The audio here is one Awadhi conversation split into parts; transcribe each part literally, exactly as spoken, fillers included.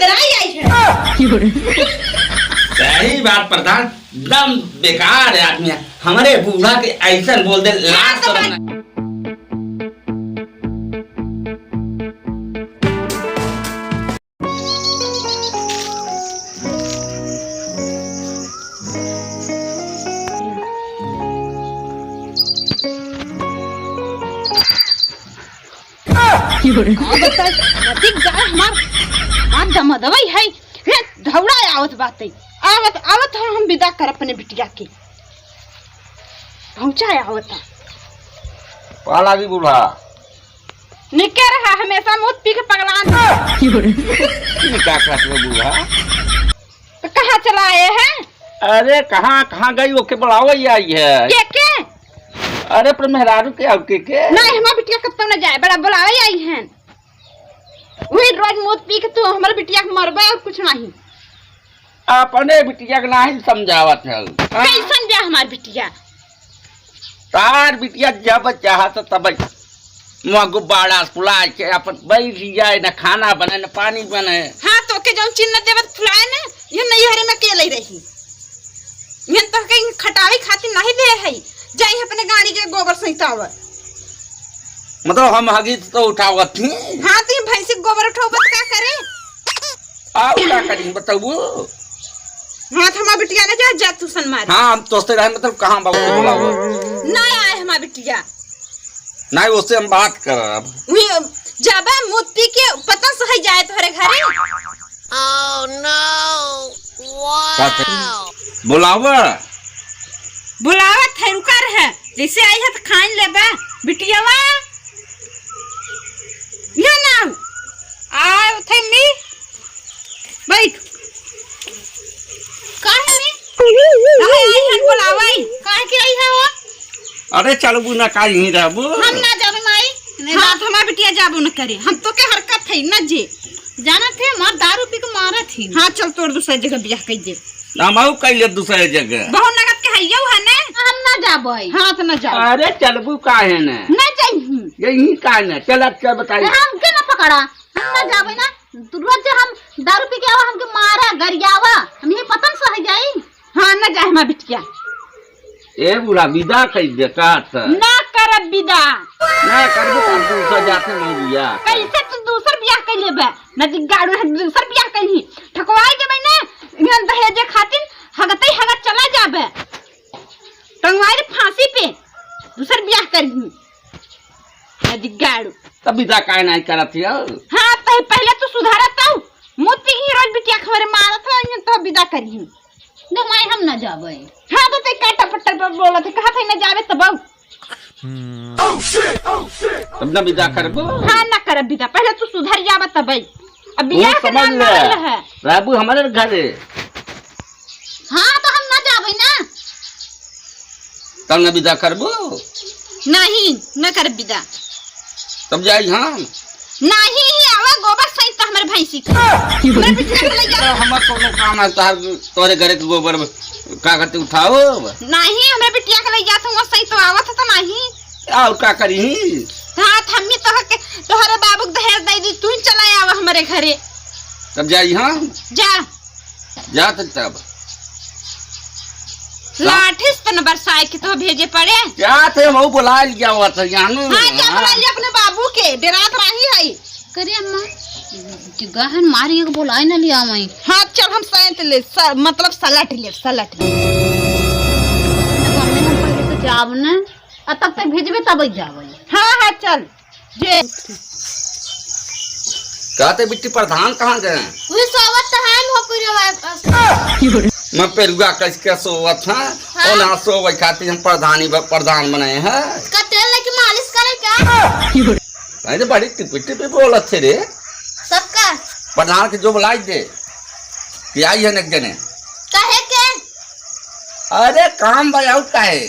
आई, आई है। सही बात प्रधान, एकदम बेकार है आदमी। हमरे बूढ़ा के ऐसन बोल दे, लाज शरम ना। हाँ, बताई, नदी गाय हमार, हमार दमदवई है, हे धौड़ा आवत बाटे, आवत, आवत हम, हम विदा कर अपने बिटिया के, पहुँचा आवत है। पाला भी बूढ़ा। निके रहा, हमेशा मूत पी के पगलान। ये का कहत हो बूढ़ा? तो कहाँ चला आए हैं? अरे कहाँ, कहाँ गई, ओके बुलावे आई है। के, के? अरे पर मेहरारू के और के, के? नहीं, हमार बिटिया कब तक न जाए, बड़ा बुलावे आई हैं। वही रोज मूत पी के तू हमार बिटिया के मरबे और कुछ नहीं। अपने बिटिया के नाही समझावत है। कैसन बा हमार बिटिया? तार बिटिया जब चाहत तब मुँह गुब्बारा फुलाए के अपन बैठ जाए, न खाना बने, न पानी बने। हाँ, तो के जौन चीज न देवत फुलाए न, ये नैहरे में अकेले रही। ये तो कहीं खटावे खातिर नहीं दे है, जाई अपने गाड़ी के गोबर सैतावे। मतलब हम हगीज तो उठावत थी। हाँ, तो ये भैंसी के गोबर उठावत का करे? आ, उला करी, बताऊ। हाँ, तो हमार बिटिया ना जा, जा तू सन मार। हाँ, हम तोसे रहे, मतलब, कहाँ बाबू को बुलावो? ना आए हमार बिटिया। नहीं, उससे हम बात करब। वही जाबे, मूत पी के पता सही जाए तोहरे घरे। Oh no! Wow! बुलावा। बुलावत है, रुका रहे। जैसे आई है तो खान लेबे। बिटियावा, ये ना। आ, उठे मी। बैठ। काहे मी? काहे आई हन बुलावई? काहे के आई है वो? अरे चलबू ना, का यहीं रहबू? हम ना जाबे माई। नहीं हाँ, बात। हमार बिटिया जाबो न करे। हम तो के हरकत है न जे। जानत है, हमार दारू पी के मारत ही। हाँ, चल तोर दूसरा जगह बियाह कर दे। हम आऊ कर ले दूसरा जगह। बहुत नगद के हइयो है ने। हम ना जाबे। हाँ, तो ना जाबे। अरे चलबू काहे ने? ना जाई। यहीं का ने? चल अब क्या बताई? हमके ना पकड़ा। हम ना जाबे ना। तू रोज जे हम दारू पी के आवा, हमके मारा, गरियावा। हम यही पतन सह जाई। हाँ, ना जाए हमार बिटिया। ए बूढ़ा, विदा कइ दे का त? ना करब विदा। ना करबे त हम दूसर जाते नहीं बियाह। कैसे तू दूसर बियाह कइ लेबे? नदी गाड़ू है, दूसर बियाह कइ ली। ठकवाई देबे ना, इहन दहेजे खातिर हगते हगत चला जाबे। टंगवाई रे फांसी पे, दूसर बियाह कर ली। नदी गाड़ू। तब विदा काहे नहीं करत हियो? हाँ, तही पहले तू सुधारत हऊ। मूत पी के रोज बिटिया के हमरे मारत है, इहन तो विदा करी। देख माई, हम ना जाबे। हाँ, तो ते काटा पट्टर पर बोलत है, कहा था ना जाबे तब। तब ना विदा करबो? हाँ, ना करब विदा, पहले तू सुधर जाबे तब। अब बियाह के नाम ना ले। रहबू हमारे घरे। हाँ, तो हम ना जाबे ना। तब ना विदा करबो? नहीं, ना करब विदा। तब जाई हम। नाही ही आवा गोबर सहित तो हमरे भैंसी के। हमरे बिटिया के ले जा। अरे, हमार कौनो काम है, तोहर, तोहरे घरे के गोबर का करते उठाओ? नाही, हमरे बिटिया के ले जात हूँ, सही तो आवत है तो नाही। और का करी? हाँ, तो हम्मी तो के, तोहरे बाबू के दहेज दे दी, तू ही चला आवा हमरे घरे। तब जाई हम। जा। जात तब। लाठी से तन बरसाए के तो भेजे पड़े। जात है, हम बुला लिया हुआ था, जानू। हाँ, जा हाँ। बुला लिया अपने बाबू के, डेरात रही है। करे अम्मा, कि गहन मारी के बुलाए न लिया वहीं। हाँ, चल हम सैंत ले, स-, मतलब सलट ले, सलट ले। तो हमने हम पहले तो जाब न, आ तब तक भेजबे तब जाब। हाँ, हाँ, चल। जे। कहते बिट्टी प्रधान कहाँ गए? वही सोवत तो है, हम हो पूरे वाला। मैं पेरुआ कस के सोवत है, हाँ। और ना सोवे खातिर हम प्रधानी ब-, प्रधान बने हैं। का तेल लेके मालिश करे क्या? नहीं तो बड़ी टिपी टिपी बोलत थे रे। सबका? प्रधान के जो बुलाई दे, कि आई है एक जने। काहे के? अरे काम बा, और काहे?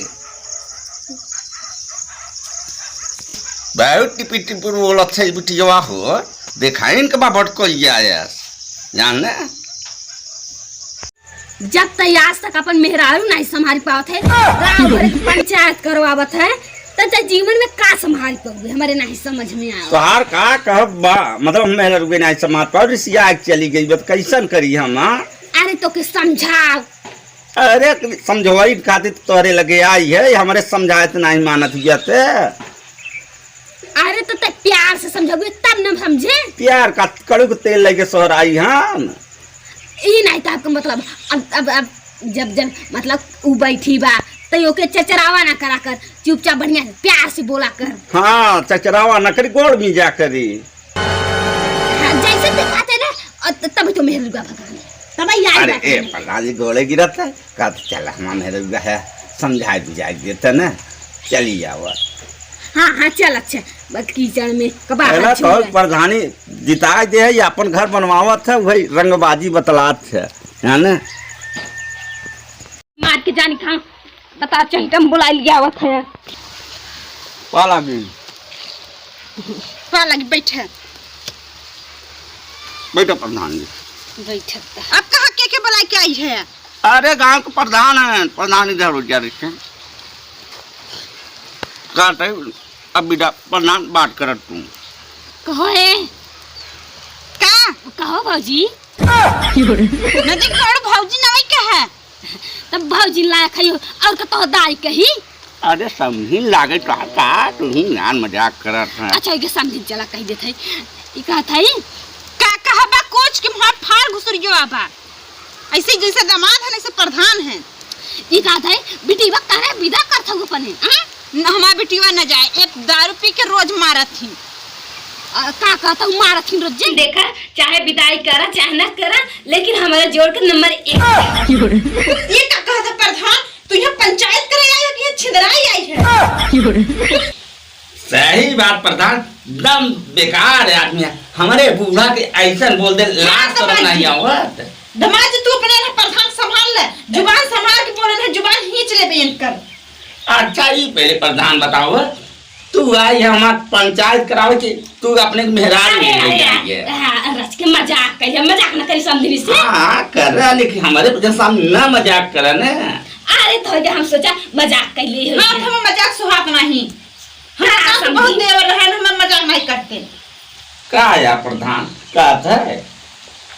बहुत टिपिर टिपिर बोलत है बिटिया हो, देखाइन के बा भटकइया आयस, जान ले। जब तक आज तक अपन मेहरारू नहीं संभाल पावत है, गाँव भर की पंचायत करवावत है, त अच्छा, जीवन में का संभाल पउबे, हमरे नाहीं समझ में आवा। तोहार का कहब बा, मतलब, हम मेहररुए नाहीं संभाल पाउब, रिसिया के चली गई, बत कैसन करी हम, हाँ? अरे, तोके समझाव। अरे, समझवाई खातिर तोहरे लगे आई है, हमरे समझाए त नाहीं मानत हिया ते। अरे, तो ते प्यार से समझावे, तब न समझे। प्यार का कड़ू के तेल लेके सोहराई हम। ई नाहीं त आपका मतलब, अब, अब, अब जब, जब मतलब उ बैठी बा, त ओके चचरावा ना करा कर, चुपचाप बढ़िया से प्यार से बोला कर। हाँ, चचरावा ना करी, गोड़ में जा करी। हाँ, जैसे ते कहते ना, अ, त-, तभी तो मेहरुआ भगवान, तब आई आई अरे, बात ए, नहीं। प्रधान जी गोड़े गिरत है, कहत चल, हमार मेहरुआ है, समझाए बुझाए देते ना, चली जावा। हाँ, हाँ, चल, अच्छा, बस कीचड़ में कबा अरे, हाथ छू तो जाए। प्रधानी जिताए दे है, ये अपन घर बनवावत है, वही रंगबाजी बतलात है, है ना? मार के जानी खां, बता, चहिटम बुलाइ लिया आवत है। पाला भी। पाला की बैठे। बैठो प्रधान जी। बैठे त। अब कहाँ के के बुलाइ के आई है? अरे गाँव के प्रधान है, प्रधान इधर हो जा रहे हैं। काट है, अब बेटा प्रधान बात करत तू। कहो है। का? कहो भौजी। नदी के और भौजी नवई के है। तब भौजी लायक है, और का तो दाई कही। अरे समझी लागे तो का, तू ही यार मजाक करत है। अच्छा, ये समझी चला कह देत है। ई कहत है। का कहबा कोच के मुँह फाड़ घुसुरियो आबा। ऐसे जैसे दामाद है, ऐसे प्रधान है। ई कहत है, बिटिया काहे विदा करत हऊ अपने, हाँ? न, हमार बिटिया न जाए, एक दारू पी के रोज मारत ही। अ, का कहत हऊ, मारत ही रोज? देखा, चाहे विदाई करा, चाहे न करा, लेकिन हमारे जोड़ के नंबर एक। ये का कहत है प्रधान? तू यहाँ पंचायत करे आई हो कि यहाँ छिंदराई आई है? सही बात प्रधान, एकदम बेकार है आदमी। हमरे बूढ़ा के ऐसन बोल दे, लाज शरम नहीं आवत। दमाद जी, तू अपने ना प्रधान संभाल ले, जुबान संभाल के बोले ना, जुबान खींच ले बेन कर। अच्छा, ई पहले प्रधान बताओ, तू आई है हमार पंचायत करावे कि तू अपने मेहरारू अरे, ले अरे, जाइए? हाँ, रच के मजाक कइले, मजाक न करी समझी से। हाँ, कर रहा, लेकिन हमारे जैसा ना मजाक करे ना। अरे, थोड़ी देर हम सोचा मजाक कइले हो। हाँ, तो हम मजाक सुहात नहीं। हाँ, हाँ, हम समझी। बहुत देवर रहन, हम मजाक नहीं करते। का या प्रधान, का था?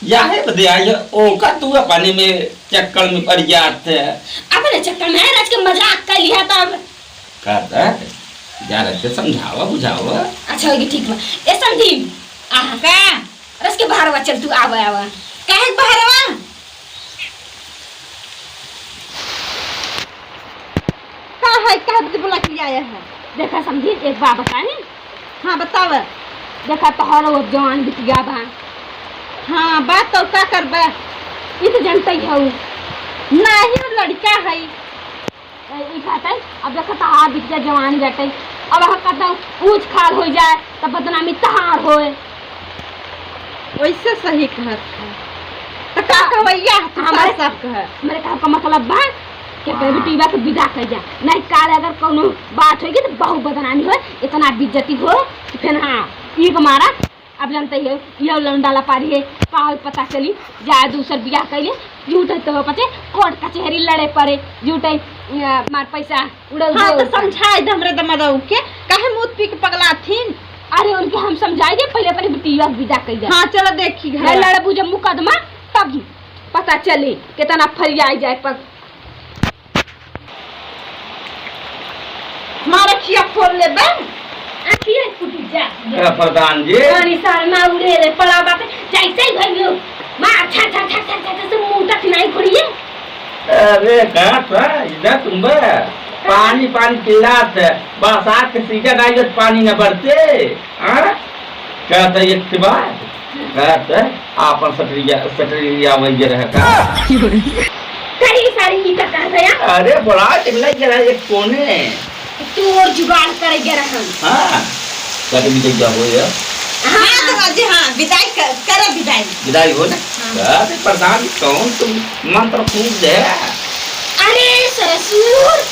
याहे बदे आई है, ओका तू अपने में चक्कर में पड़ जात है। अपने चक्कर में है, रच के मजाक कर लिया तब। का था? जा रच के समझावा, बुझावा। अच्छा, होगी, ठीक बा। ए समधी, आहा। का? रच के बहरवा चल, तू आवा, आवा। काहे बहरवा? का है, काहे बदे बुला के आया है? देखा समधी, एक बात बताई। हाँ, बताव। देखा, तोहरो अब जवान बिटिया बा। हाँ, बात तो का करबे? ई तो जनते हऊ। नाही, अब लड़का है। ए, ई कहते, अब देखा, तहार बिटिया जवान बाटे। अब अगर कहते ऊँच खाल हो जाए, तब बदनामी तहार होए। वैसे सही कहत है। तो का हाँ। कहवैया है, तू हमारे, साफ साफ कह। मेरे कहब का मतलब बा कि हाँ। बेटी बा के विदा कर जा, नहीं काल अगर कौनो बात होगी तो बहुत बदनामी हो, इतना बेइज्जती हो कि फिर हाँ, ई के मारा। अब जानते हो, ये लौंडा लपारी है, का होई पता चली, जाए दूसर बियाह कर ले, झूठे तो पचे कोर्ट कचहरी लड़े पड़े, झूठे, अ, मार पैसा उड़ल हाँ, तो समझाए दे हमरे दमादऊ के, काहे मूत पी के पगला थीन? अरे, उनके हम समझाए दे, पहले अपने बिटिया के विदा कर दे। हाँ, चलो देखी घर। लड़बू जब मुकदमा, तब पता चली, कितना फरियाई जाए पर। मारा खिया फोड़ ले बे। आ खिया फूटी जा। ए, प्रधान जी। पानी साल मा उड़े रे, पड़ा बात, जैसे ही भइयो, मार, छा, छा, छा, से मुंह तक नहीं घुड़िए। अरे, का था, इधर तुम बे? पानी, पानी चिल्लात है, बरसात के सीजन आई, बस पानी न बरसे, हाँ? कहता एक के बाद, कहता आपन सटरिया, सटरिया वही रहता। कहीं सारी की का कहता यार? अरे, बड़ा चिल्लाई जरा एक कोने। तू और जुगाड़ करे गए रहन। हाँ, कभी तो क्या हो यार? हाँ, तो आज हाँ, विदाई कर, कर विदाई। विदाई हो ना? हाँ। अरे प्रधान, कौन तुम मंत्र फूंक दे? अरे ससुर,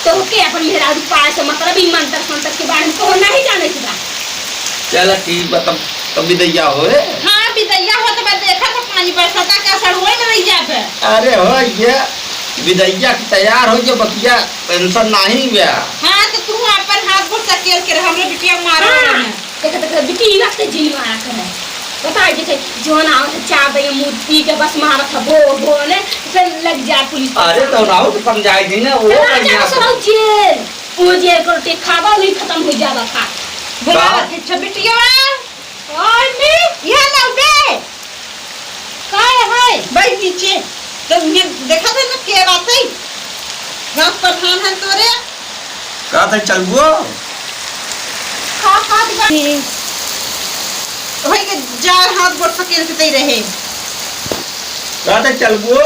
तोहके अपन मेहरारू पाए से मतलब ई मंत्र संत्र के बारे में तोह नहीं जाने के बा। चला ठीक बा, तब, तब विदैया होए। हाँ, विदैया हो तो बस देखा तो पानी बरसता का सड़ुए में रह जाबे। अरे हो ये विदैया के तैयार हो जो बकिया पेंशन नहीं गया। हाँ, तो तू आप के रहा, हमरे बिटिया मारा हाँ। वाला है। देखा, देखा, बिटिया के जिन मारा करे। बता, जैसे जोन आवत है, चार बजे मुँह पी के बस मारत है, भो, भो ने, फिर लग जाए पुलिस पर। अरे, तो रहो, तो समझाई दी ना, वो चला बढ़िया जाओ, से। सब जेल। वो जेल को रोटी खावा, नहीं खत्म हो जावा था। बुलावत है, अच्छा, बिटिया। ओए, मी, यहाँ लाओ बे। काय है? बैठ नीचे। तो ये देखा था ना के बात है? गाँव प्रधान है तोरे। का था चलबो? का, का दिखा? भाई के जार हाथ गोड़ पकड़ के तई रहे। का था चलबो?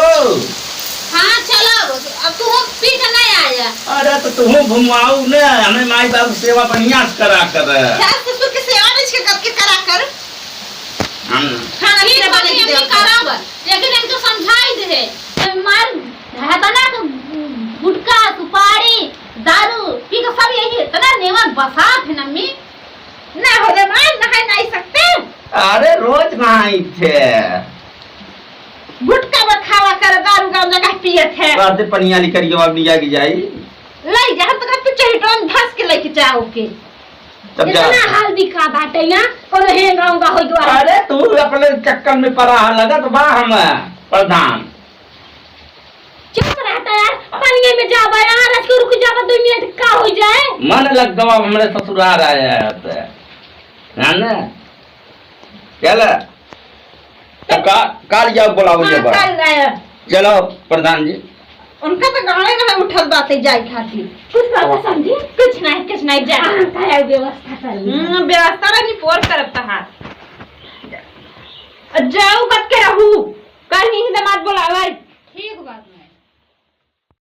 हाँ, चलो। अब तू पी के नहीं आया। अरे तो तू घुमाऊ ना, हमें माई बाबू सेवा बढ़िया से करा कर। सास ससुर के सेवा नहीं छे करके करा कर। हम खाना ठीक पीना बा, बने के हम देवता। कराब, लेकिन इनको समझाई दे। ये मार हतना के गुटखा, सुपारी, दारू पी के सब यही इतना नेवर बसात है ना मी। ना हो रे मार, नहाए नहीं सकते। अरे रोज नहाई थे। गुटखा बखावा कर, दारू गाँव जगह पिए थे। रात पनिया निकल के अब लिया के जाई। ले जा, हम तो कहते चहिटोन धस के लेके जाओ के। तब जा। इतना हाल दिखा बाटे ना, कोनो हेंगा उंगा होई द्वारा। अरे तू अपने चक्कर में पड़ा है, लगत बा हम प्रधान। चुप रहता यार, पनिया में जाबा यार, आज के रुक जाबा दो मिनट का हो जाए। मन लग गवा हमरे ससुराल आया है ते। है ना? चल। तो का, काल जाओ बुलाओ हाँ, ये बात। काल आया। चलो प्रधान जी। उनका तो गाड़े रहे उठल बाते जाए खातिर। कुछ बात समझी? कुछ नहीं, कुछ नहीं, जा। हाँ, का है व्यवस्था कर ली। हम्म, व्यवस्था रही पोर करब तहार। जाऊ कत के रहू, कहीं ही दामाद बुलावे। ठीक बात।